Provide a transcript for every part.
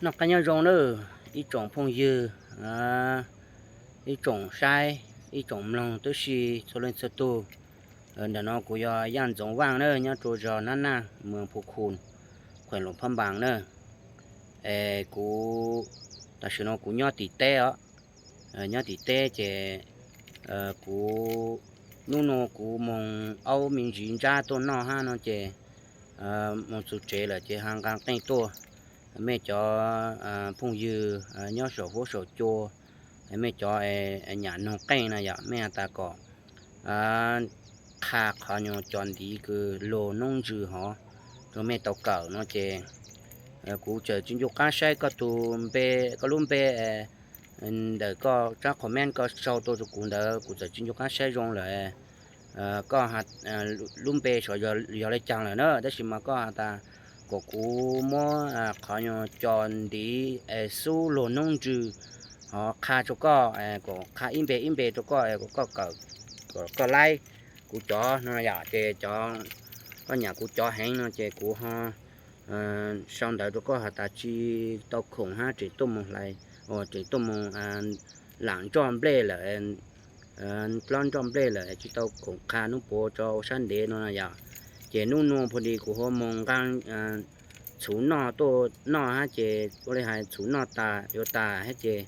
Noj qab nyob zoo nawb ib tsoom phooj ywg, ib tsoom saib, ib tsoom mloog tub si txhua leej txhua tug. Ntawm no kuv yog Yaj Ntxoov Vaj na, nyob rau zos Nab Naj, moos Phu Khu, khuem Luam Phab Npaas na. Es kuv, tam sim no kuv nyob tim teb os, nyob tim teb ces kuv, hnub no kuv moog aub me ntsis ntsab tuaj noj hab no ces moog txug tsev lawm ces ho nqa qeej tuaj. Mej cov phooj ywg nyob saum huab saum cua, mej cov nyam noog qeej na yom, mej has tas kom qha qhov nyuag cov ntiv kws luag noob ntsws hov rau mej tau kawm no ces kuv txawm tsis ncu qab saib koj tug npe, koj lub npe ntawm koj tsab comment koj sau tuaj rau kuv ntawd kuv txawm tsis ncu qab saib zoo lawm koj lub npe sav yog le caag lawm na, tab sis mas koj has tas kom kuv muab qhov nyuag cov ntiv xub luag noob ntsws hov qha rau koj, kom qha ib npe ib npe rau koj, kom koj kawm, kom koj laib kuv cov no yom. Ces cov, koj nyam kuv cov heev no ces kuv ho sau ntawv rau koj has tas tsis tau khoom hab tseem tuaj moog hlais, tseem tuaj moog lam ntsoj nplej lawm, dlob ntsoj nplej lawm tsis tau khoom qha nub puav tso ua sab ntev no yom. Ces nub nua phu di kuv ho moog nqa txhuv noj tuaj noj hab ces ua le hais txhuv noj tas yuav tas hab ces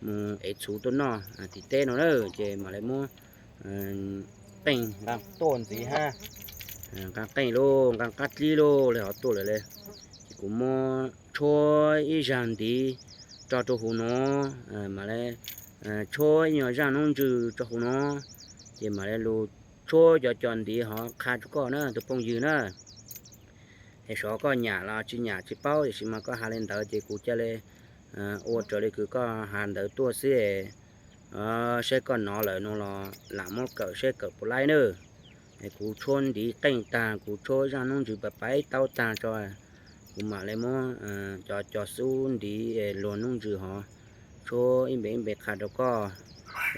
moog ev txhuv tuaj noj tim teb no na, ces mam le muab qeej nqa tuaj ntxiv hab, nqa qeej lauj, nqa qab dlib lauj, le hov tuaj lawm le. Ces kuv muab tshuab ib zag ntiv tso rau huv nuav, mam le tshuab ib nyuag zaj noob ntsws tso huv nuav, ces mam le lug tshuab cov cov ntiv hov qha rau koj na tus phooj ywg na. Es xyov koj nyam los tsis nyam tsis paub, tiam sis mas koj has le ntawd ces kuv ca le ua raws le kws koj has ntawd tuaj xwb. Saib koj nov lawm no los lam muab kawm saib kawm puas laib na. Es kuv tshuab ntiv qeej tag, kuv tshuab zaj noob ntsws pais pais taub tag tso, kuv mam le muab cov cov xub ntiv luag noob ntsws hov tshuab ib npe ib npe qha rau koj.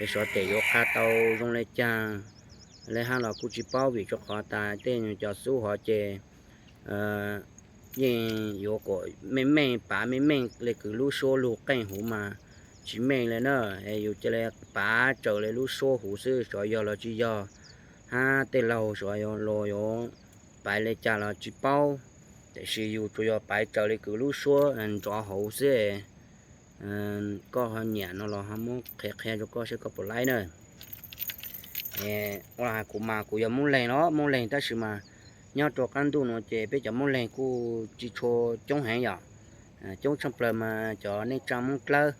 Es xyov tes yuav qha tau zoo le caag le hab los kuj tsis paub, vim rau qhov tas tej nyuag cov xub hov ces yeej yuav kom meej meej pav meej meej le kws lub suab lug qeej huv mas tsis meej le na. Es yus ca le pav tsaws le lub suab huv xwb, xyov yog los tsis yog, hab tej laug xyov yog los yuav paiv le cas los tsis paub, tiam sis yus tsuas yog paiv tsaws le kws lub suab nrov hauv xwb. Koj ho nyiam no los ho muab qhia qhia rau koj saib koj puas laib na. Ua li kuv mas kuv yog Moob Leeg los Moob Leeg, tab sis mas nyob rau qab ntuj nuav ces peb cov Moob Leeg kuj tsis tshua coob heev yom. Coob tshaj plaws mas cov neej tsaa Moob Dlawb,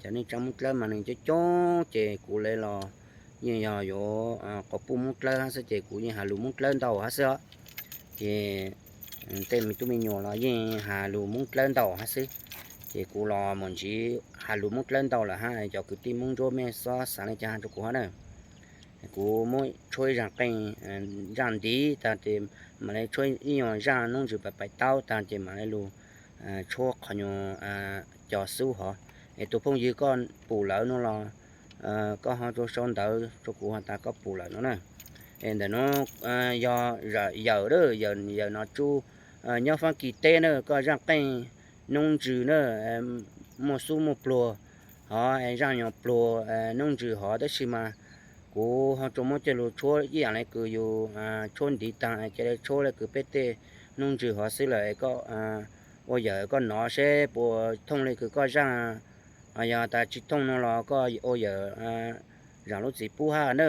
cov neej tsaa Moob Dlawb mas neeg coob coob ces kuv le los yeej yog yuav quas puj Moob Dlawb hab xwb ces kuv yeej has lus Moob Dlawb ntau hab xwb os. Ces tej me tub me nyuam los yeej has lus Moob Dlawb ntau hab xwb. Ces kuv los mus ntsiv has lus Moob Dlawb ntau lawm hab, cov kwv tij Moob Ntsuab mej xob xaav le caag has rau kuv hab na. Kuv muab tshuab ib zaj qeej, zaj ntiv tag ces mam le tshuab ib nyuag zaj noob ntsws pais pais taub tag ces mam le lug tshuab qhov nyuag cov xub hov. Es tus phooj ywg koj pum lawm no los koj ho rua sau ntawv rua kuv has tas koj pum lawm no na. Es ntawm nuav yog yawm, yawm no tsuj nyob Faab Kis teb na, koj zaj qeej noob ntsws na, muaj xub muaj pluag hov, zaj nyuag pluag noob ntsws hov, tab sis mas kuv ho tsuas muab coj lug tshuab ib yaam le kws yus tshuab ntiv taag, ca le tshuab le kws peb tej noob ntsws hov xwb lawm. Koj ua yawm koj nov seb puas thooj le kws koj zaj, yog tas tsis thooj no los koj ua yawm zaam lub txim pub hab na.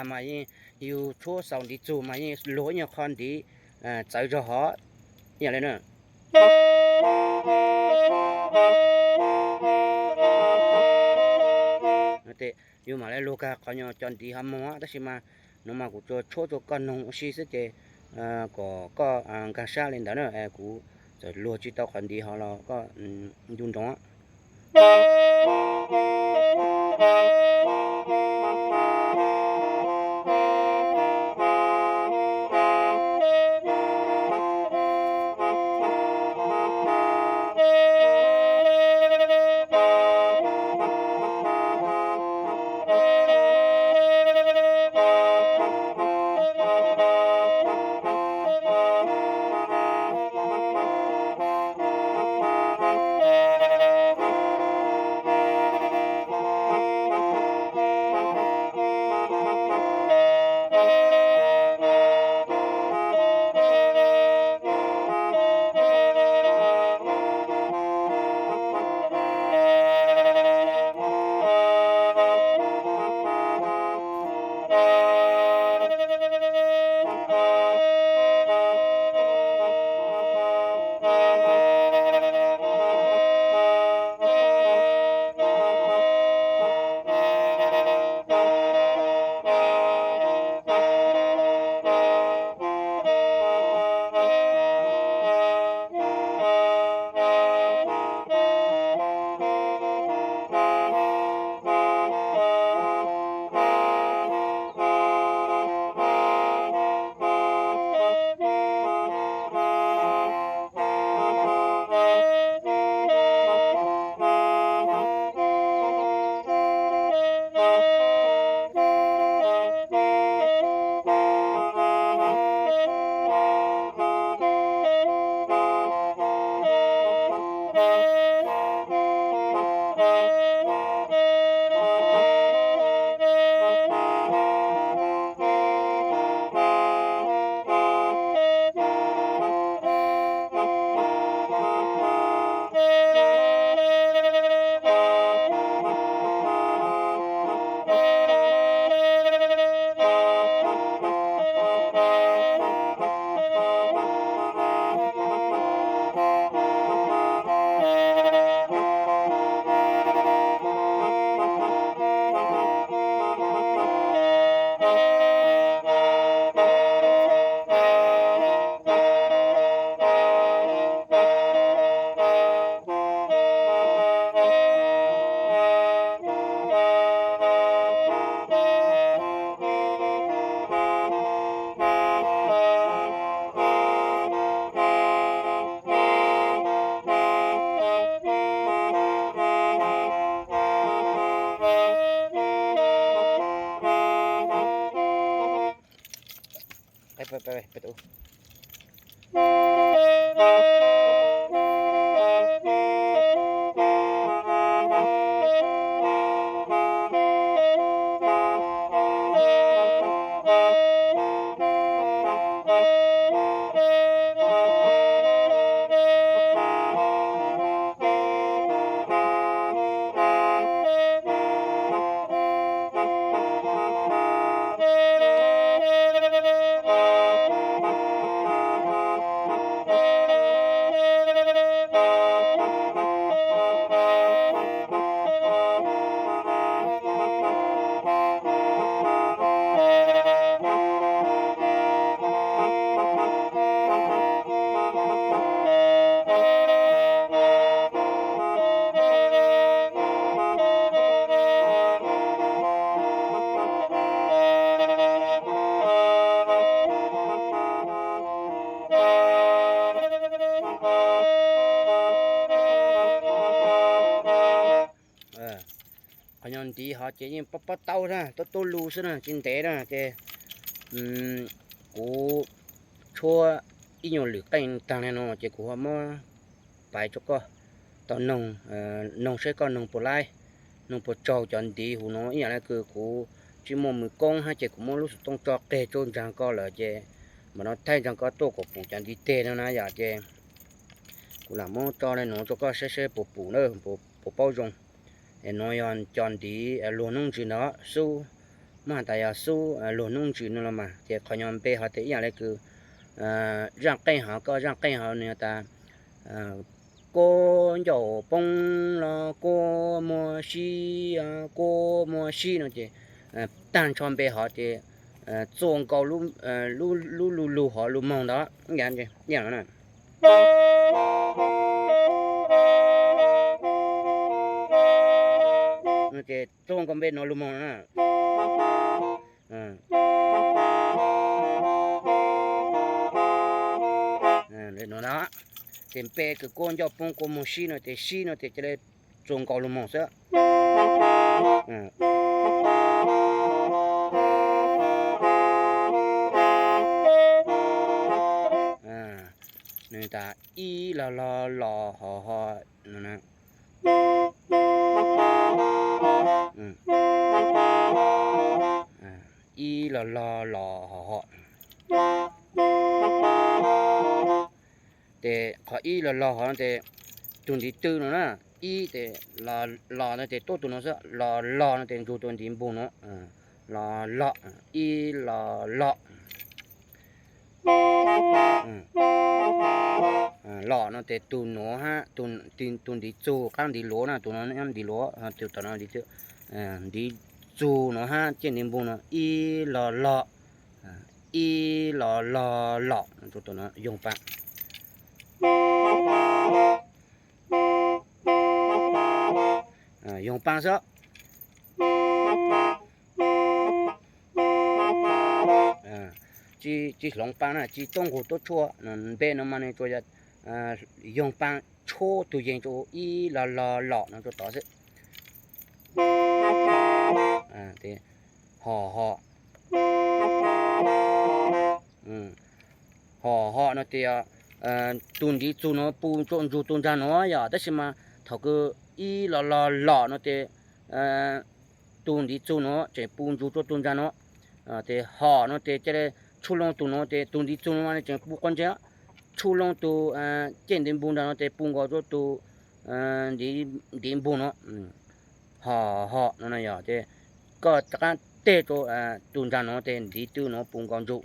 Mas yeej yus tshuab xaus ntiv txug mas yeej luag ib nyuag qho ntiv txawv zog hov. Ib yam li na, yus mam li luag kag qhov nyuag cov ntiv ho moog, tab sis mas nuav mas kuv tsuas tshuab rua koj noog ua si xwb ces kom koj nkaag sab li ntawd na, kuv txawm luag tsi tau qhov ntiv hov los koj ncu ntsoov. Qhov nyuag ntiv hov ces yeej pob pob taub na, tub tub lug xwb na, tsis ntev na ces kuv tshuab ib nyuag lwm qeej taag li no ces kuv ho muab pais rua koj tau noog, noog seb koj noog puas laib, noog puas tsaug cov ntiv huv no. Ib yam li kws kuv tsis muaj mws koob hab ces kuv muab lub xov tooj tso qeg tsuj ntsaag koj lawm ces npam no thaij ntsaag koj tuaj kuas pum cov ntiv teg no na yom. Ces kuv lam muab tso le nuav rua koj saib seb puas pum na, puas paub zoo. Es nuav yog cov ntiv luag noob ntsws ntawd xub Muab has tas yog xub luag nub ntsws no los mas, ces qhov nyuag npe hov tias ib yam li kws zaj qeej hov, koj zaj qeej hov nws has tas, kua ncauj poob los kua muag sib, kua muag sib no ces tag nrho npe hov ces txua nkaus lub lub lug hov lug moog ntawd. Ces txua nkaus npe no lug moog na. Ces npe kws kua ncauj poob kua muag sib no ces sib no ces cia li txua nkaus lug moog xwb. Nws tas ib los los los hos ho no. Ib los los los hos ho. Ces qhov ib los los hov no ces tug ntiv tw no na, ib ces los no ces tuab tug no xwb, los los no ces ntsug tug ntiv npug no, los los, ib los los. Los no ces tug nuav hab, tug ntiv txug qaab ntiv luav na, tug no ntiv luav, tug tom no ntiv txug nuav hab ciaj ntiv npug no ib los los, ib los los los, yoog paab. Yoog paab xwb. Tsi hloov paab na, tsi tuab nqug tuab tshuaj, npe no mas nws tsuas yog yoog paab tshuab tug yeeg rua ib los los los no rua tod xwb. Hos ho, hos ho no ces tug ntiv txug nuav pum rua ntsug tug ntsag nuav yog, tab sis mas thaum kws ib los los los no ces tug ntiv txug nuav tseem pum ntsug rua tug ntsag nuav. Ces hos no ces ca le tshuj loo tug nuav ces tug ntiv txug nuav tseem pum quas ntseg, tshuj loo tug ciaj ntiv npug ntsag nuav ces pum nkaus rua tug ntiv npug nuav. Hos ho no yog ces koj rov qaab teg rua tug ntsag nuav ces ntiv tw nuav pum nkaus ntsug.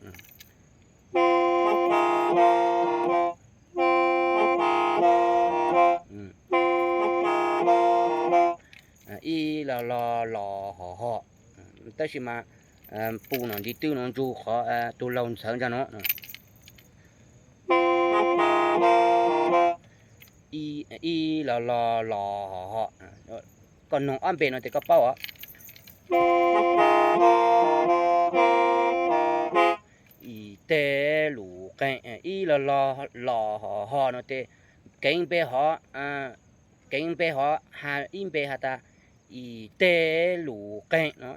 Ib los los los hos ho, tab sis mas pum no ntiv tw nuav ntsug qhov tug laug ntxhawv ntsag nuav. Ib los los los hos ho. Koj noog ob npe no ces koj paub os. Ib teg lus qeej, ib los los los hos ho no ces keev npe hov, keev npe hov, ib npe has tas ib teg lus qeej no.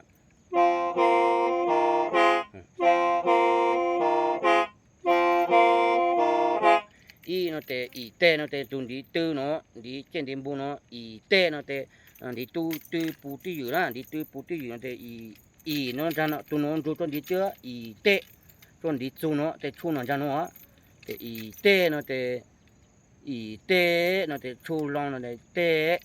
Ib no ces ib teg no ces tug ntiv tw no, ntiv ciaj ntiv npug no, ib teg no ces ntiv tw pum twj ywm na, ntiv tw pum twj ywm no ces ib no, tug nuav ntsug rua ntiv tw, ib teg rua ntiv txug no ces tshuj no ntsag nuav. Ces ib teg no ces ib teg no ces tshuj loo no ces teg.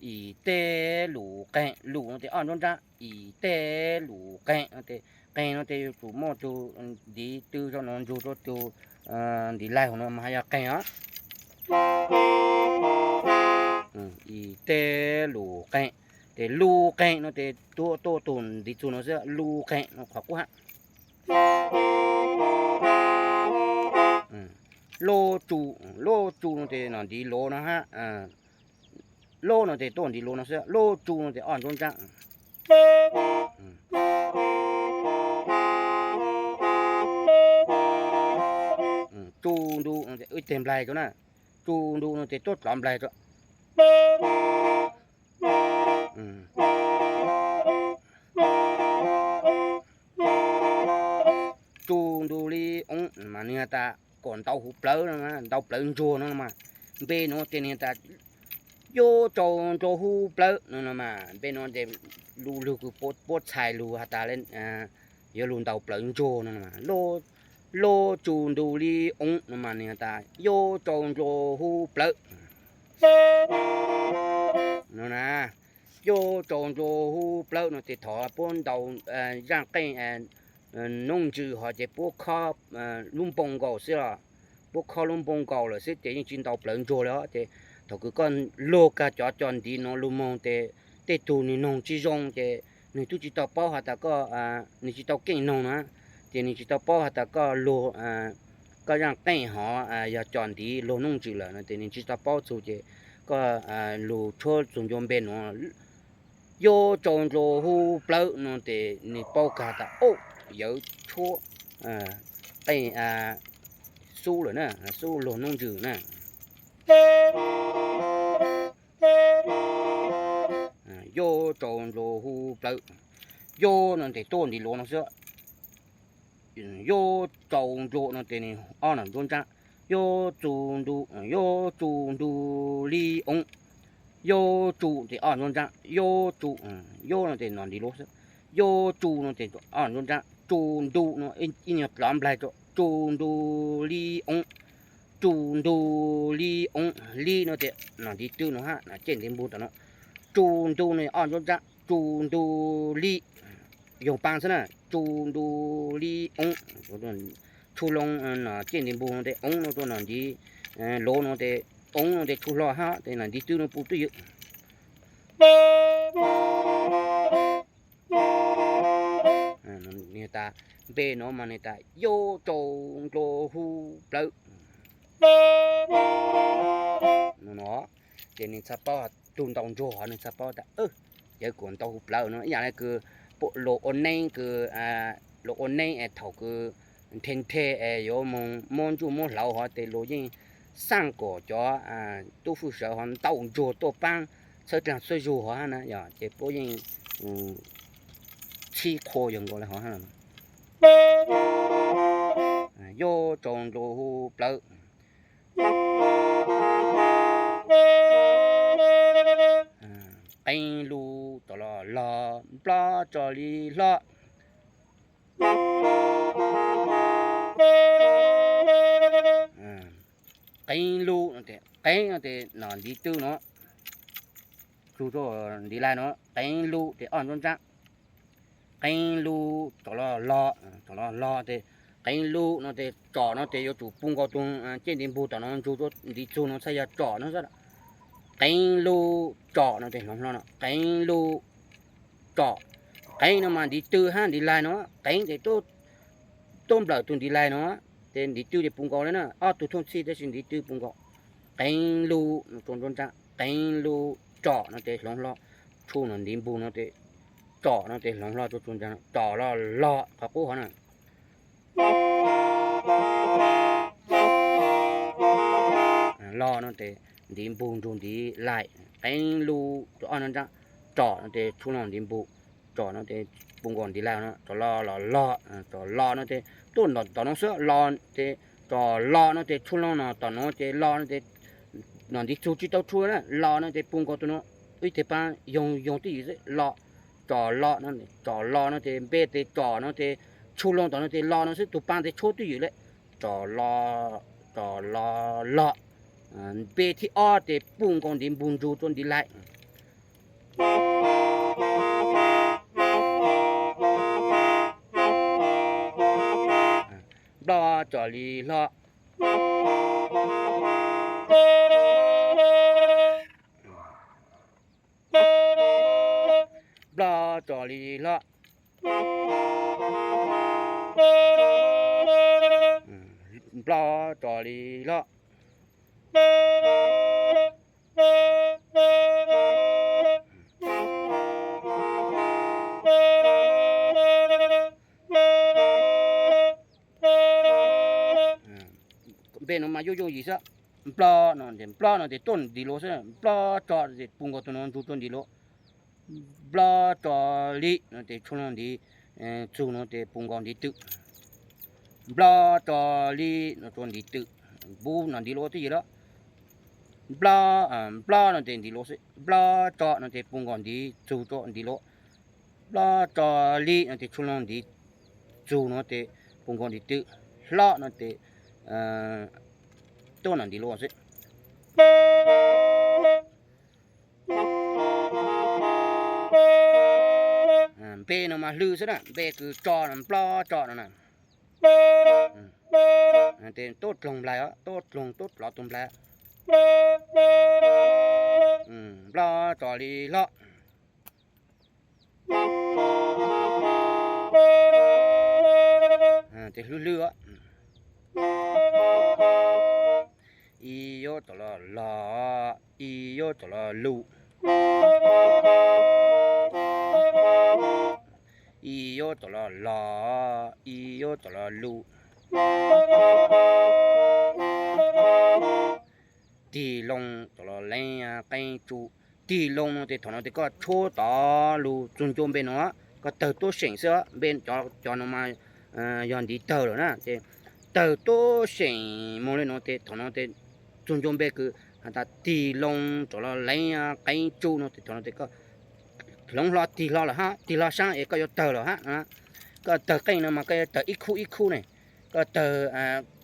Ib teg lus qeej, lus no ces ob nruab nrab, ib teg lus qeej no ces qeej no ces yuav tsum muaj tug ntiv tw rua no ntsug rua tug ntiv laig hauv no mas has yog qeej os. Ib teg lus qeej, ces lus qeej no ces tuaj tuaj tug ntiv txug no xwb, lus qeej no qhov qub hab. Lub tsu, lub tsu no ces nom ntiv luav no hab. Lub no ces tuaj ntiv luav no xwb, lub tsu no ces ob nruab nrab. Tsu ntu no ces wb teg nplaig rua na, tsu ntu no ces tuaj dlov nplaig rua. Tsu ntu li oob mas nwg has tas kom ntau huv plawv no, ntau plawv ntsuag no mas, npe nuav ces nwg has tas yuav tsau ntsau huv plawv no mas, npe nuav ces lug lug kws puab txhais lug has tas le yuav lug ntau plawv ntsuag no mas, lub Lub tsu ntu li oob no mas nws tas yub tsau ntsua hu plawv no na. Yub tsau ntsua hu plawv no ces thaum puab ntaus zaj qeej noob ntsws ho ces puab khob lub npoo nkaus xwb los, puab khob lub npoo nkaus lawm xwb ces yeej tsis ntaus plawv ntsuag li os. Ces thaum kws koj luag kag cov cov ntiv nuav lug moog ces tej tug nwg noog tsis zoo ces nwg tub tsis tau paub has tas koj, nwg tsis tau keej noog na, ces nwg tsis tau paub has tas koj luag, koj zaj qeej hov yog cov ntiv luag noob ntsws lawm no ces nwg tsis tau paub txug ces koj lug tshuab txug ncua npe nuav yub tsau ntsua hu plawv no ces nwg paub kag tas yawv tshuab qeej xub lawm na, xub luag noob ntsws na. Yub tsau ntsua hu plawv. Yub no ces tuaj ntiv luav no xwb. Yub tsau ntsua no ces nws ob nom nruab nrab. Yub tsu ntu, yub tsu ntu li oob. Yub tsu ces ob nruab nrab, yub tsu, yub no ces nom ntiv luav xwb. Yub tsu no ces ob nruab nrab, tsu ntu no ib nyuag dlav nplaig rua, tsu ntu li oob. Tsu ntu li oob, li no ces nom ntiv tw no hab, nom ncej ntiv npug tom no. Tsu ntu no ob nruab nrab, tsu ntu li, yoog paa xwb na, tsu ntu li oob. Tshu loo nom ncej ntiv npug no ces oob no rua nom ntiv luav no ces oob no ces tshu hlo hab ces nom ntiv tw no puj twj ywm. Nwg tas, npe no mas nwg tas yub tsau ntsua hu plawv no. Ces nwg txhaj paub, tug ntaus ntsuag hov nwg txhaj paub tas yawg kuas ntaus hu plawv no ib yam le kws luag ua neeb, kws luag ua neeb es thaum kws nthe nthe es yuav moog muab ntsuj muab hlauv hov ces luag yeej xaaj kom cov tub hwj sawv hov ntaus ntsuag tuaj paab txhawb dlaag txhawb zug hov hab na yog ces puab yeej txhib qhua yawg nkaus le hov hab. Yub tsau ntsua hu plawv. Qeeb lug tso los log, nplob tso li hlob. Qeeb lug no ces qeeb no ces nom ntiv tw no, txug rua ntiv lais no, qeeb lug ces ob nruab nrab. Qeeb lug tso los log, tso los log ces qeeb lug no ces tsom no ces yuav tsum pug nkaus tug ncej ntiv npug tom no ntsug rua ntiv txug no txhaj yog tsom no xwb. Qeeb lug tsom no ces hloov hlo no, qeeb lug tsom. Qeeb no mas ntiv tw hab ntiv lais no, qeeb ces tuab nplawm tug ntiv lais no, ces ntiv tw ces pug nkaus le na, ob tug thooj txhij tab sis ntiv tw pug nkaus. Qeeb lug no tsua nruab nrab, qeeb lug tsom no ces hloov hlo, tshu nom ntiv npug no ces tsom no ces hloov hlo tsua tsua nrab, tsom los log qhov qub hov na. Log no ces ntiv npug ntsug ntiv lais, qeeb lug rua ob nruab nrab, tsom no ces tshu loo ntiv npug, tsom no ces pug nkaus ntiv lais no, tsom los los log, tsom los no ces tuab ntom tom no xwb, los ces tsom los no ces tshu loo no tom no ces los no ces nom ntiv txug tsis tau tshu na, los no ces pug nkaus tug no, ib teg paab yoog yoog twj ywm xwb, los, tsom los no, tsom los no ces npe ces tsom no ces tshu loo tom no ces los no xwb, tug paab ces tshuab twj ywm le, tsom los, tsom los log. Npe thib ob ces pug nkaus ntiv npug ntsug rua ntiv lais. Nplob tso li hlob. Nplob tso li hlob. Nplob tso li hlob. Npe no mas yooj yooj yim xwb. Nplob no ces, nplob no ces tuaj ntiv luav xwb, nplob tso ces pug nkaus tug no ntsug rua ntiv luav. Nplob tso li no ces tshu loo ntiv txug no ces pug nkaus ntiv tw. Nplob tso li no tsua ntiv tw, npug nom ntiv luav twj ywm lawm. Nplob, nplob no ces ntiv luav xwb, nplob tso no ces pug nkaus ntiv txug tsua ntiv luav. Nplob tso li no ces tshu loo ntiv txug no ces pug nkaus ntiv tw. Hlob no ces tuaj no ntiv lub xwb. Npe no mas hlw xwb na, npe kws tso no nplob tso no na. Ces tuaj dloog nplais os, tuaj dloog tuaj dlov tus nplais. Nplob tso li hlob. Ces hlw hlw os. Ib yuav tom los los, ib yuav tom los lus. Ib yuav tom los los, ib yuav tom los lus. Tig loo tom los leeb qeeb tsu. Tig loo no ces thaum no ces koj tshuab tod lug txug ncua npe no, koj tawg tuab seem xwb, npe cov no mas yog ntiv tawg lawm na ces tawg tuab seem moog le no ces thaum no ces txug ncua npe kws has tas tig loo tom los leeb qeeb tsu no ces thaum no ces koj hloov hlo tig hlo lawm hab, tig hlo saab es koj yuav tawg lawm hab. Koj tawg qeej no mas koj yuav tawg ib khub ib khub ne, koj tawg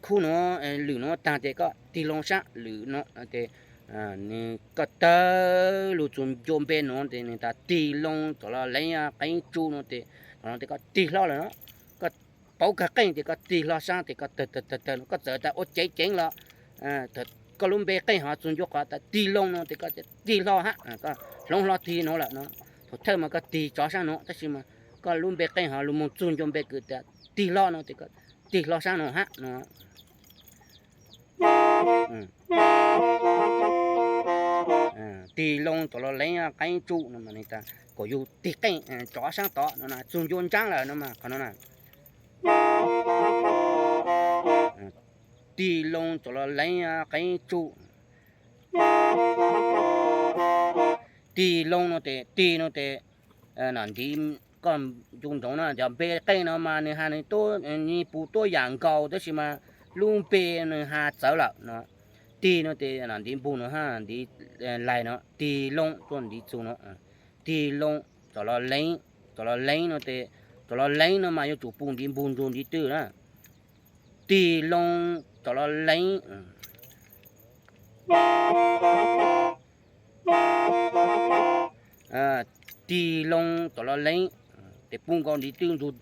khub nuav lwm nuav taag ces koj tig loo saab lwm nuav ces nwg koj tawg lug txug ncua npe nuav ces nwg tas tig loo tom los leeb qeeb tsu no ces thaum no ces koj tig hlo lawm no. Koj paub kag qeej ces koj tig hlo saab ces koj tawg tawg tawg tawg no koj txawm tas ua ceev ceev los koj lub npe qeej ho txug ncua qhov tas tig loo no ces koj tig hlo hab, koj hloov hlo tig nuav lawm no. Thaum thawj mas koj tig tsov saab nuav tab sis mas koj lub npe qeej ho lug moog txug ncua npe kws tas tig hlo no ces koj tig hlo saab nuav hab no. Tig loo tom los leeb qeeb tsu no mas tas kom yug tig qeej tsov saab tod no na, txug ncua ntsaab lawm no mas qhov no na. Tig loo tom los leeb qeeb tsu. Tig loo no ces tig no ces ntiv, koj ncu ntsoov na, cov npe qeej no mas nwg has nwg tuab, nyi pus tuab yaam nkaus tab sis mas lub npe nwg has txawv lawm no. Tig no ces ntiv npug no hab ntiv laig no, tig loo tuaj ntiv txug no. Tig loo tom los leeb, tom los leeb no ces, tom los leeb no mas yuav tsum pum ntiv npug nrug ntiv twg na. Tig loo tom los leeb. Tig loo tom los leeb, ces pum nkaus ntiv twg nrug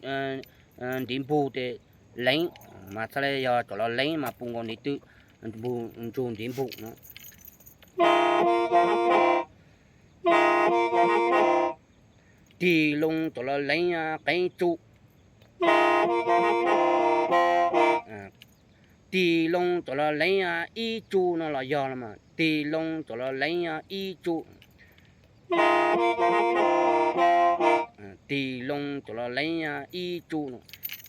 ntiv npug ces leeb, mas txhad le yog tom los leeb mas pum nkaus ntiv twg nrug ntiv npug no. Tig loo tom los leeb qeeb tsu. Tig loo tom los leeb ib tsu no los yog los mas tig loo tom los leeb ib tsu. Tig loo tom los leeb ib tsu no.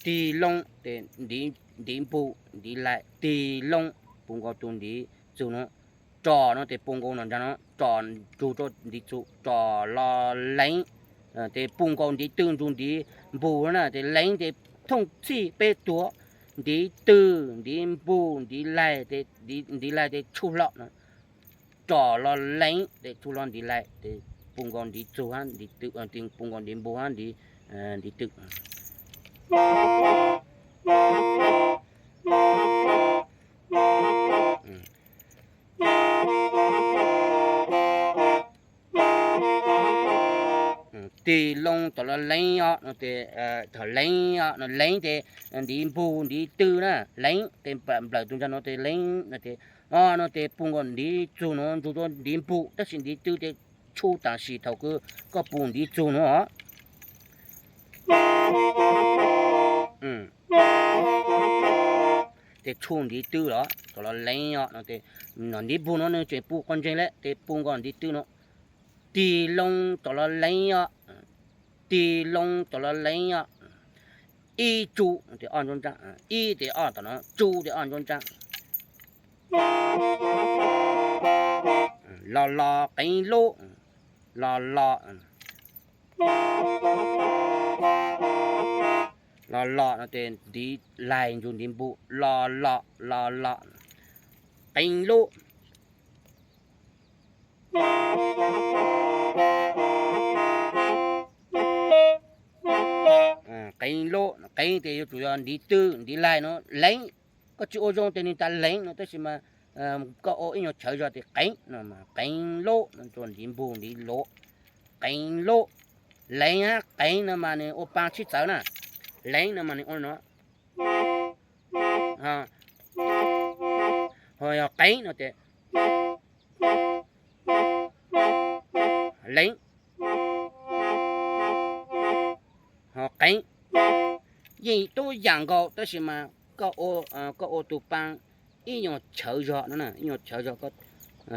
Tig loo ces ntiv npug ntiv laig, tig loo pum nkaus tus ntiv txug no. Tsom no ces pum nkaus no ntag no, tsom nrug rua ntiv txug, tsom los leeb, ces pum nkaus ntiv twg nrug ntiv npug na, ces leeb ces thooj txhij peb tuag, ntiv twg ntiv npug ntiv laig, ntiv laig ces tshuj hlo no. Tsom los leeb ces tshuj hlo ntiv laig ces pum nkaus ntiv txug hab ntiv twg, pum nkaus ntiv npug hab ntiv twg. Tig loo tom los leeb os no ces, thaum leeb os no leeb ces ntiv npug ntiv twg na, leeb ces nplawm tug ntag no ces leeb no ces, o no ces pum nkaus ntiv txug no nrug rua ntiv npug tab sis ntiv twg ces tshuj tam sim thaum kws koj pum ntiv txug no. Ces tshuj ntiv twg los tom los leeb os no ces, nov ntiv npug no nws tseem pum quas ntseeg le ces pum nkaus ntiv twg no. Tig loo tom los leeb os, tig loo tom los leeb os. Ib tsu ces ob nruab nraab, ib ces ob tom no, tsu ces ob nruab nraab. Los los qeeb lub, los los. Los los no ces ntiv laig nrug ntiv npug, los los los los. Qeeb lub. Qeeb lub, Leev tes yuav tsum yog ntiv twj ntiv laig no, leev. Koj tsis ua zoo tes nws tas leev no, tab sis mas koj ua ib nyuag chawv zog tes qeev no, qeev lub no, ntiv npug ntiv luv, qeev lub. Leev hab qeev no mas nws ua paa tshwj txawv na. Leev no mas nws ua no. Ho yog qeev no tes leev, ho qeev. Yeej tub yam nkaus tab sis mas koj ua tus paa ib nyuag chawv zog no, ib nyuag chawv zog, koj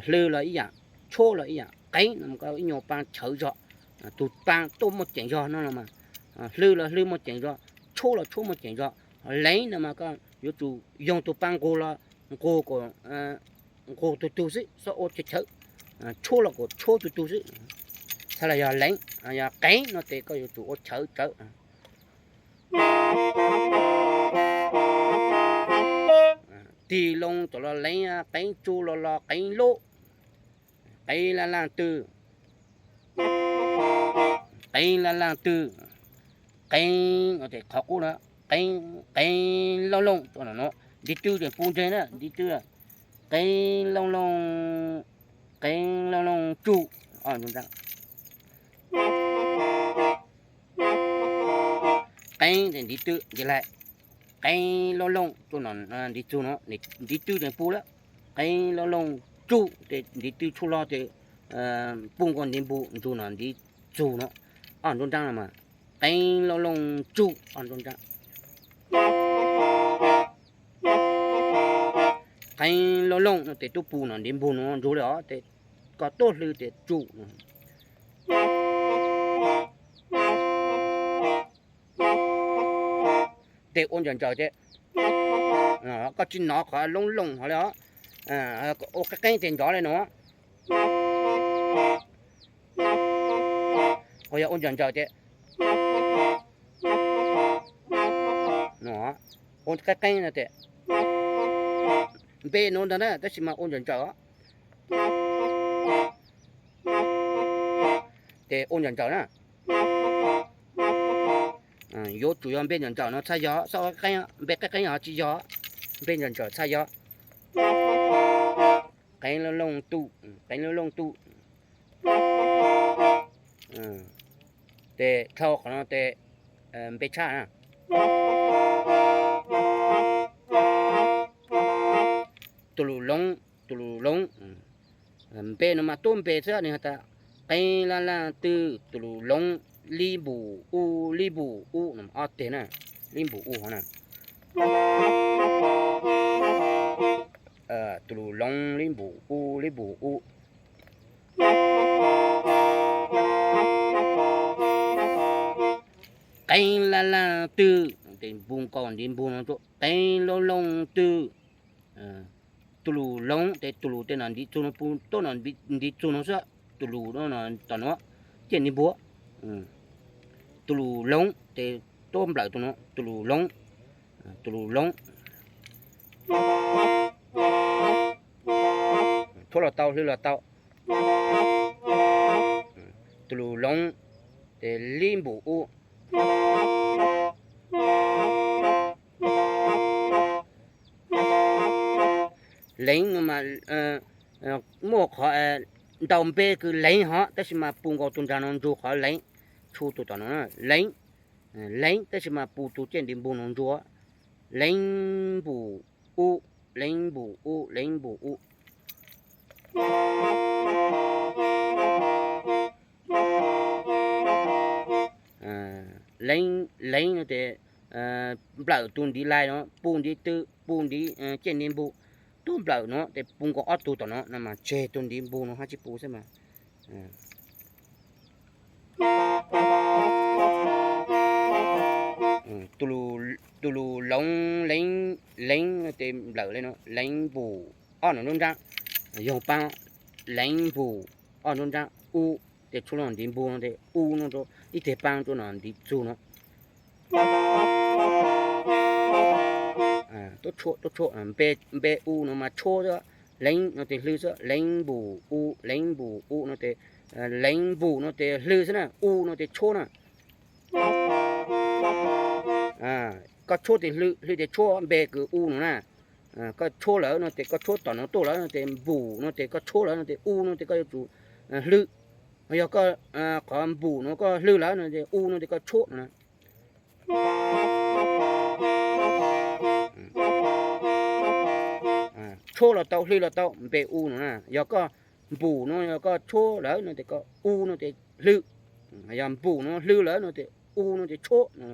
hlwb los ib yam, tshuab los ib yam. Qeev no koj ib nyuag paa chawv zog, tus paa tuaj muaj ceem zog no los mas, hlwb los hlwb muaj ceem zog, tshuab los tshuab muaj ceem zog. Leev no mas koj yuav tsum yoog tus paa nqug los nqug kom nqug tug tug xwb, txhob ua chawv chawv, tshuab los kom tshuab tug tug xwb. Txhad los yog leev, yog qeev no tes koj yuav tsum ua chawv tsawv. Tig loo tom los leev, qeev tsu los los qeev lub, qeev laj laj twg, qeev laj laj twg, qeev, qhov qub no, qeev, qeev looj looj, ntiv twj tes pub ntseg na, ntiv twj, qeev looj looj, qeev looj looj tsu, qeev tes ntiv twj ntiv laig, qeev looj looj tsu no, ntiv txug no, ntiv twj tes pub lawm, qeev looj looj tsu tes ntiv twj tshuab log tes pub nkaus ntiv npug ntsuag no ntiv txug no, ob nruab nraab no mas, qeev looj looj tsu, ob nruab nraab. Qeev looj looj no tes tub pug no ntiv npug no ntsug li os, tes koj tuaj hlwb tes tsu no. Tes ua ntsawm ntsawm tes, koj tsis nov qhov looj looj hov li os, ua qeeb qeeb tes nrov li no. Ho yog ua ntsawm ntsawm tes, ua qeeb qeeb no tes, npe nuav ntag na, tab sis mas ua ntsawm ntsawm os. Tes ua ntsawm ntsawm na. Yuav tsum yog npe ntsawm ntsawm no txhaj yog, npe qeeb qeeb ho tsis yog, npe ntsawm ntsawm txhaj yog. Qeeb looj looj tu, qeeb looj looj tu. Tes dhau qhov no tes npe tshaj na. Tus lus loov, tus lus loov. Npe no mas tub npe xwb, nws has tas qeeb laj laj twg, tus lus loov, lib npus ub, lib npus ub no ob teg na, lib npus ub hov na. Tus lus loov, lib npus ub, lib npus ub. Qeeb laj laj twg, tes npus nkaus ntiv npus no, qeeb looj looj twg. Tus lus loov tes tus lus tes nom ntiv txug no, pus tuab nom ntiv txug no xwb, tus lus no tom nuav, ciaj ntiv npus. Tus lus loov tes tuab nplawm tus no, tus lus loov, tus lus loov. Tshuab los tau, hlwb los tau. Tus lus loov tes lib npus ub. Leev no mas muaj qhov ntau npe kws leev hov, tab sis mas pus nkaus tus nraag no ntsug qhov leev, tshu tus tom no leev. Leev tab sis mas pus tus ciaj ntiv npus no ntsug, leev npus ub, leev npus ub, leev npus ub. Leev, leev no tes nplawm tus ntiv laig no, pus ntiv twg, pus ntiv ciaj ntiv npus, tuab nplawm no tes pus nkaus ob tug tom no, no mas tseg tus ntiv npus no hab tsis pus xwb mas. Tus lus loov, leev, leev no tes nplawm le no, leev npus ob no nruab nraab, yog paab, leev npus ob nruab nraab ub, tes tshuab no ntiv npus no tes ub no rua ib teg paab rua no ntiv txug no. Tuab tshuab, tuab tshuab, npe ub no mas tshuab xwb, leev no tes hlwb xwb, leev npus ub, leev npus ub no tes, leev npus no tes hlwb xwb na, ub no tes tshuab na. Koj tshuab tes hlwb, hlwb tes tshuab, npe kws u no na. Koj tshuab lawm no tes koj tshuab tom no tuaj lawm no tes npum no tes koj tshuab lawm no tes u no tes koj yuav tsum hlwb. Yog koj qhov npum no koj hlwb lawm no tes u no tes koj tshuab no na. Tshuab los tau, hlwb los tau, npe u no na. Yog koj npum no yog koj tshuab lawm no tes koj u no tes hlwb. Yog npum no hlwb lawm no tes u no tes tshuab no.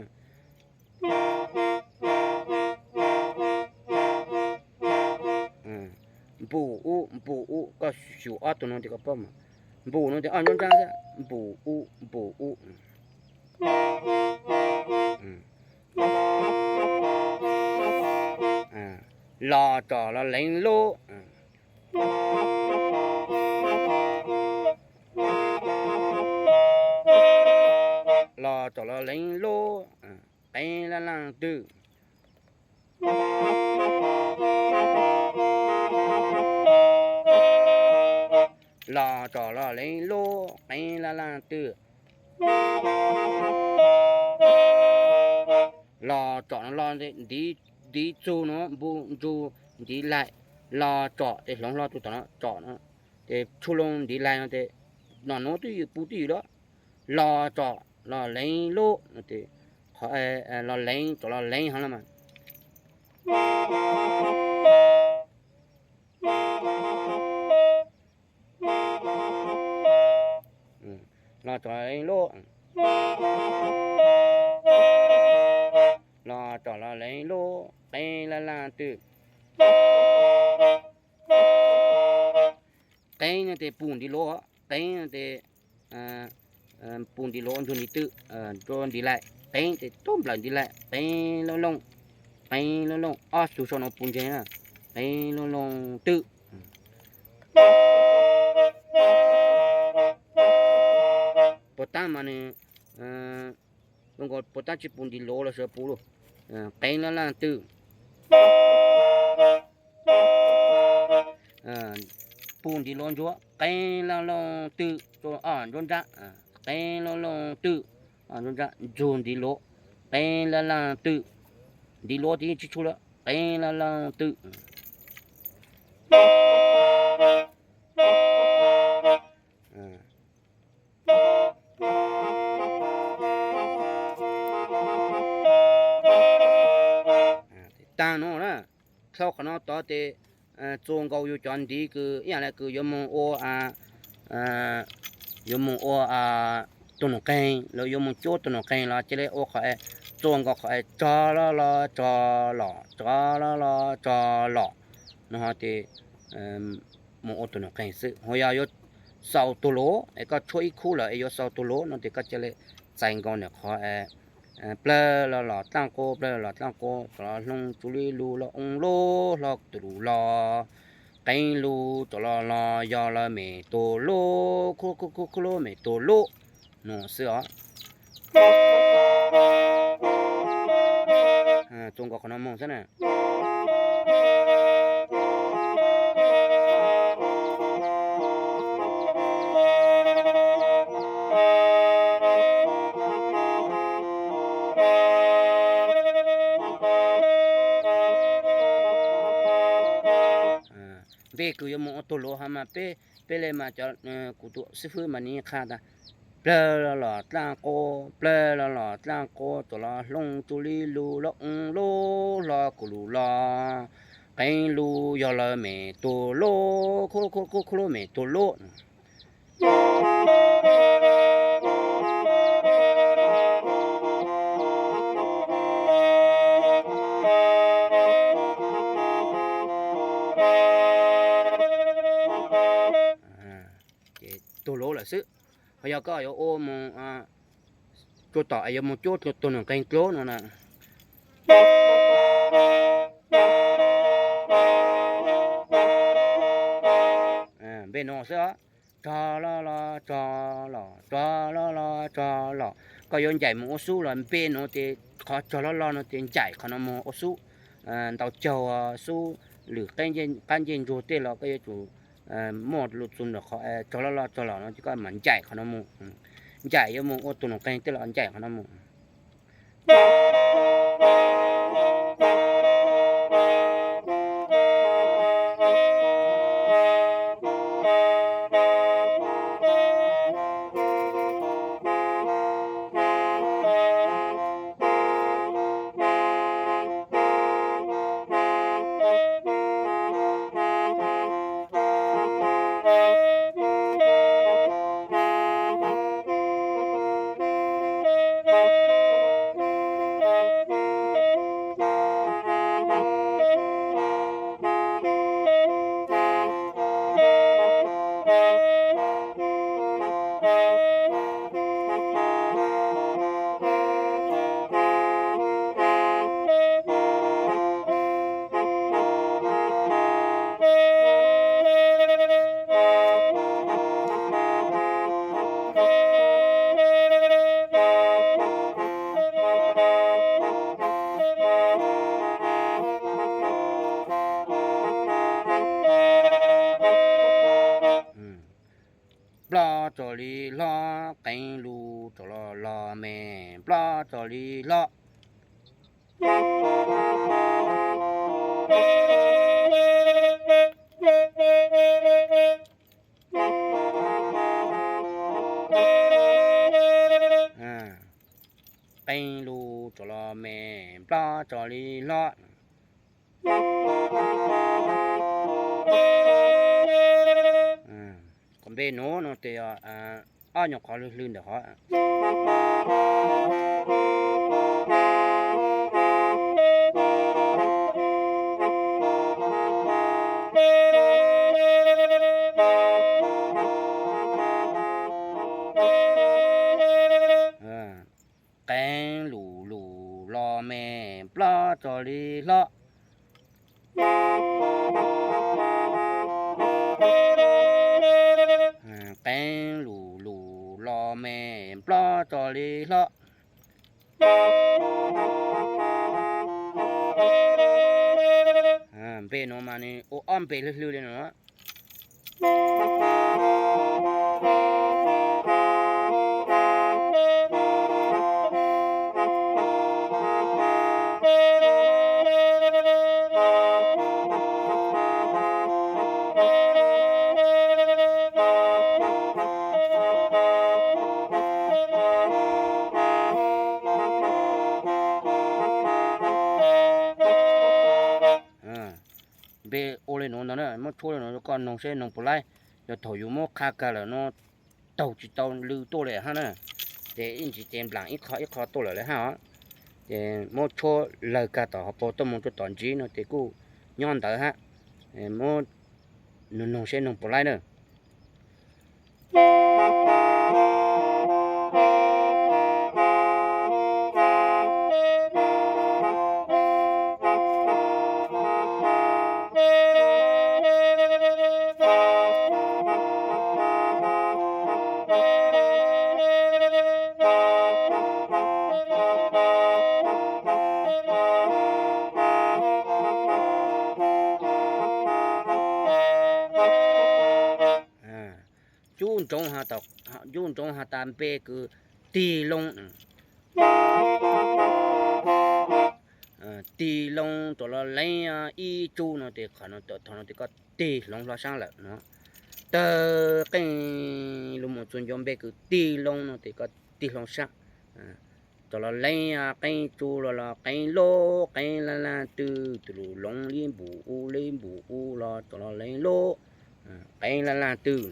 Npum u, npum u, koj xyum ob tug no tes koj paub mas. Npum no tes ob nruab nrab, npum u, npum u. Los tsom los leev lub. Los tsom los leev lub. Qeeb laj laaj twg. Los tsom los leev lub, qeeb laj laaj twg. Los tsom no los ntiv txug no npu ntsug ntiv laim, los tsom tes hloov hlo tus tom no tsom no, tes tshuaj loo ntiv laim no tes no nuav twb ywm pub twb ywm lawm. Los tsom los leev lub, los leev tsom los leev hov los mas. Los tsom leev lub. Los tsom los leev lub, qeeb laj laaj twg. Qeeb no tes pum ntiv luv, qeeb no tes pum ntiv luv ntsug ntiv twg, ntsug ntiv laim, qeeb tes tuab nplawm ntiv laim, qeeb looj looj, qeeb looj looj, ob tug sau no pum ntseg na, qeeb looj looj twg. Puas tab mas nws, puas tab tsis pum ntiv luv los sawv pum lug, qeeb laj laaj twg. Pum ntiv luv ntsuav, qeeb laj looj twg, ob nruab nrab, qeeb laj looj twg, ob nruab nrab ntsug ntiv luv, qeeb laj laaj twg. Ntiv luv tes yeej tsis tshua lawm, qeeb laj looj twg. Taag nuav na, dlhau qhov no tod tes txua nkaus yus cov ntiv kws ib yaam le kws yuav moog ua, yuav moog ua tug num qeeg los yuav moog cuab tug num qeeg los cia li ua qhov es txua nkaus qhov es tso loj los tso lom, tso loj los tso lom. Nuav ho tes moog ua tug num qeeg xwb. Ho yog yuav xaus tug luv es koj tshuab ib khub lawm es yuav xaus tug luv no tes koj cia li txais nkaus ntawm qhov plawg los los dlaaj qub, plawg los los dlaaj qub, txog los hloov tsu li lug los oo lub hlo tus lug los, qeeb lug txog los los yog lawv mem tug lub, khub khub khub lub mem tug lub. Nuav xwb os. Txua nkaus qhov no moog xwb na. Npe kws yuav moog ua tug luv hov mas peb, peb le mas cov, kuv tus xib fwb mas nws qha tas, plawg los los dlaaj qub, plawg los los dlaaj qub, txog los hloov tsu li lug los oo lub hlo kuv lug los, qeeb lug yog lawv mem tug lub, khub khub khub lub mem tug lub. Ces tug luv lawm xwb. Ho yog koj yuav ua moog, tsuas tom es yuav moog cuab tug num qeeg dlua no na. Npe no xwb os. Tso los los tso los, tso los los tso los. Koj yuav ncaim moog ua sub los npe no ces qhov tso los los no ces ncaim qhov no moog ua sub. Ntau caug sub lwm qab ncej ntsug tej los koj yuav tsum muaj lug txug ntawm qhov tso los los tso los no ces koj mam ncaim qhov no moog. Ncaim yuav moog ua tug num qeeg tej los ncaim qhov no moog. Nplob txo li hlob, qeeb lus rov los los me, nplob txo li hlob. Qeeb lus rov los me, nplob txo li hlob. Qhov npe nuav no tes ob nyuag qhov hlwb hlwb ntawm qhov qeeb lus lus los me, nplob txo li hlob. Qeeb lus lus los me, nplob txo li hlob. Npe no mas nws ua ob npe hlwb hlwb li no. Npe ua li nuav ntag na, muab tshuab li no koj noog seb noog puas laib. Yog thaum yus muab qha kag lawm no taug tsis tau lw tuaj li hab na. Ces ib ntsis ces nplaam ib qho ib qho tuaj lawm li hab os. Ces muab tshuab lawg kag tom hauv paug tuaj moog rua tom ntsis no ces kuj nyob ntawd hab. Muab noog seb noog puas laib na. Cub ntsoov, cub ntsoov has tas npe kws tig loo. Tig loo rov los leeb ib tsub no tes qhov no, thaum no tes koj tig hloov hlo saab lawm no. Tawg qeej lug moog txug ncua npe kws tig loo no tes koj tig hloov saab. Rov los leeb qeeb tsub los los qeeb lub qeeb laj laj twg, tus lug loov li npum u li npum u los rov los leeb lub qeeb laj laj twg.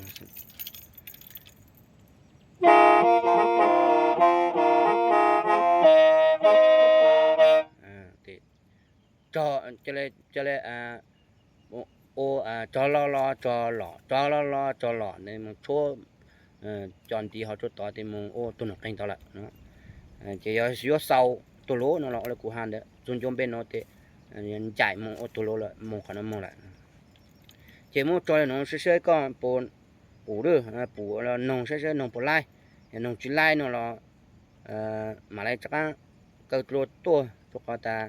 Ua tog los los tog los, tog los los tog los, moog tshuab cov ntiv hov tshuab tod tes moog ua tug nuav qeeg tod lawm. Ces yog yuav xaus tug lug no los ua le kuv has ntawd, txug ncua npe no tes ncaim moog ua tug lug lawm, moog qhov no moog lawm. Ces muab tso le nuav sab sab koj puas pum, pum los noog sab sab noog puas laib. Yog noog tsis laib no los mam le rov qaab kaw dlua tuaj, rua qhov tas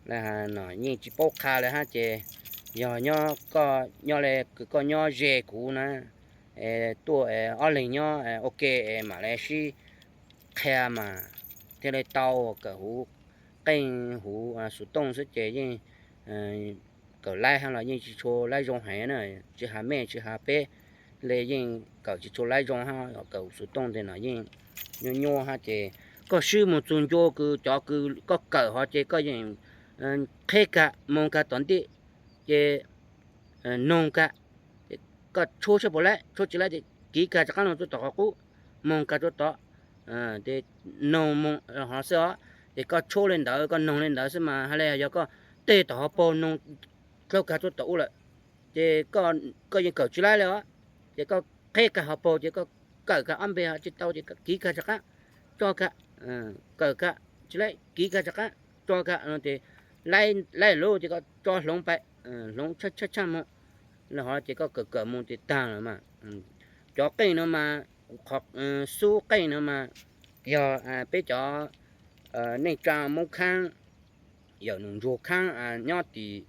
le no yeej tsis paub qha le hab ces yog nyob koj nyob le kws koj nyob ze kuv na, tuaj ob leeg nyob ua ke mam le sib qhia mas thiaj li tau kawm huv qeej huv xuv tooj xwb ces yeej kawm laib hab los yeej tsis tshua laib zoo heev na, tsis has mej tsis has peb le yeej kawm tsis tshua laib zoo hab, kawm xuv tooj ntawd no yeej nyuaj nyuaj hab ces koj swb mus txug ncua kws cov kws koj kawm hov ces koj yeej qheb kag moog kag tom ntej ces noog kag, koj tshuab saib puas laib, tshuab tsis laib ces kiv kag rov qaab lug rua tom qhov qub, moog kag rua tod, noog moog hov xwb os. Ces koj tshuab le ntawd koj noog le ntawd xwb mas has le yog koj tej tom hauv paug noog dlaug kag rua tom ub lawm ces koj yeej kawm tsis laib le os. Ces koj qheb kag hauv paug ces koj kawm kag ob npe hov tsis tau ces koj kiv kag rov qaab tso kag, kawm kag tsis laib kiv kag rov qaab tso kag no ces laib lug ces koj tso hloov pais, hloov tshaj tshaj moog le hov ces koj kawm kawm moog ces taag lawm mas. Cov qeej no mas, qhov xub qeej no mas yog peb cov neej tsaa Moob Khaab, yawm Num Ntsuag Khaab nyob tim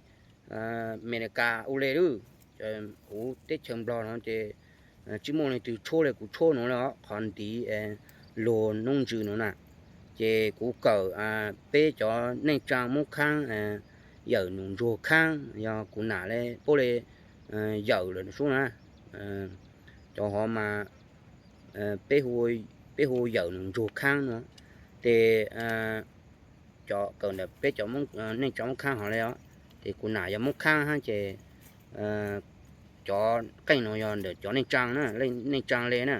Amelikas ua le lawm, huv teb chaws Nplog no ces tsis muaj leej twg tshuab le kuv tshuab nuav le os, qhov ntiv luag noob ntsws nuav na. Ces kuv kawm peb cov neej tsaa Moob Khaab, yawm Num Ntsuag Khaab, yog kuv nam le puab le yawm lawm sub na. Cov hov mas peb hu yawm Num Ntsuag Khaab no. Ces cov kawm ntawm peb cov neej tsaa Moob Khaab hov le os. Ces kuv nam yog Moob Khaab hab ces cov qeej no yog ntawm cov neej tsaa na, neej tsaa le na.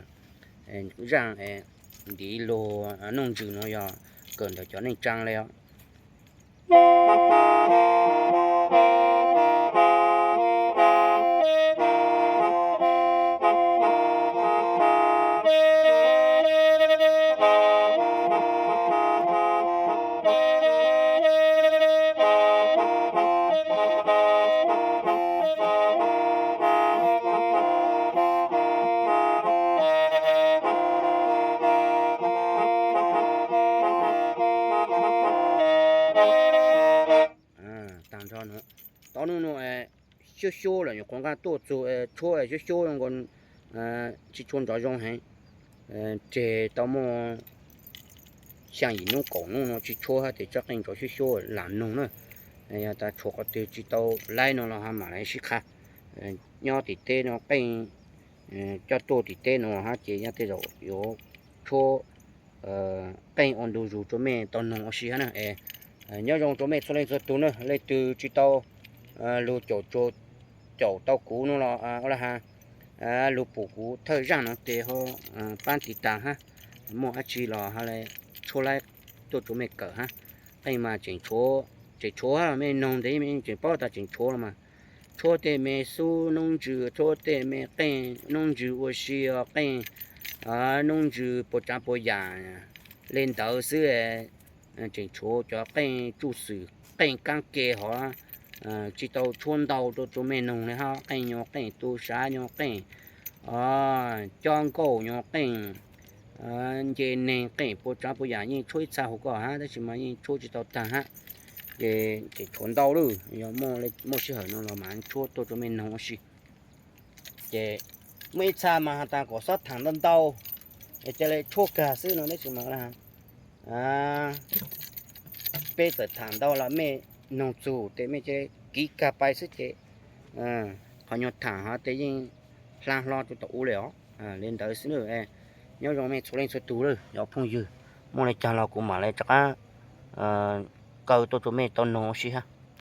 Zaaj ntiv luag noob ntsws no yog kawm ntawm cov neej tsaa le os. Taag nrho no, tau nub nua xyuab xyuab lawm nyuam qhuav nqaa tuaj txug tshuab xyuab xyuab zoo nkaus tsis tshua nrov zoo heev. Tseg tau muaj xyaa yim nub kaum nub no tsis tshuab hab tes tsob qeej nrov xyuab xyuab lam noog na. Yog tas tshuav qhov twg tsis tau laib no los ho mam li sib qha. Nyob tim teb no qeej coj tuaj tim teb no hab ces yog tej zaum yuav tshuab qeej ua ntu zus rua mej tau noog ua si hab na. Nyob zoo rua mej txhua leej txhua tug na, leej twg tsis tau lug caum tau kuv no los ua le has lug pum kuv thawj zaaj no tes ho paab tiv tas hab, muaj dab tsi los ho le tshuab laib tuaj rua mej kawm hab. Qeej mas tseem tshuav, tseem tshuav hab, mej noog ntev mej tseem paub tas tseem tshuav los mas. Tshuab tej me xub noob ntsws, tshuab tej me qeej noob ntsws ua si, qeej noob ntsws puas tsaav puas yaam le ntawd xwb. Tseem tshuav cov qeej tsuj xwm, qeej kaab ke hov tsis tau tshuab ntau rua rua mej noog le hab, qeej nyuag qeej tu sav nyuag qeej cob nkauj nyuag qeej nce neeg qeej puas tsaav puas yaam yeej tshuab ib txha huv koj hab tab sis mas yeej tshuab tsis tau taag hab. Ces tseem tshuav ntau lawm, yog muaj sij hawm no los mas tshuab tuaj rua mej noog ua si. Ces muaj ib txha mas has tas kom xob thaam ntau ntau es ca le tshuab kag xwb no tab sis mas peb txawm thaam ntau los mej noog txug tes mej ca le kiv kag pais xwb ces qhov nyuag thaam hov tes yeej hlaa hlo rua tom u le os. Le ntawd xwb na. Nyob zoo mej txhua leej txhua tug lawm cov phooj ywg, muaj le caag los kuv mam le rov qaab kaw tuaj rua mej tau noog ua si hab.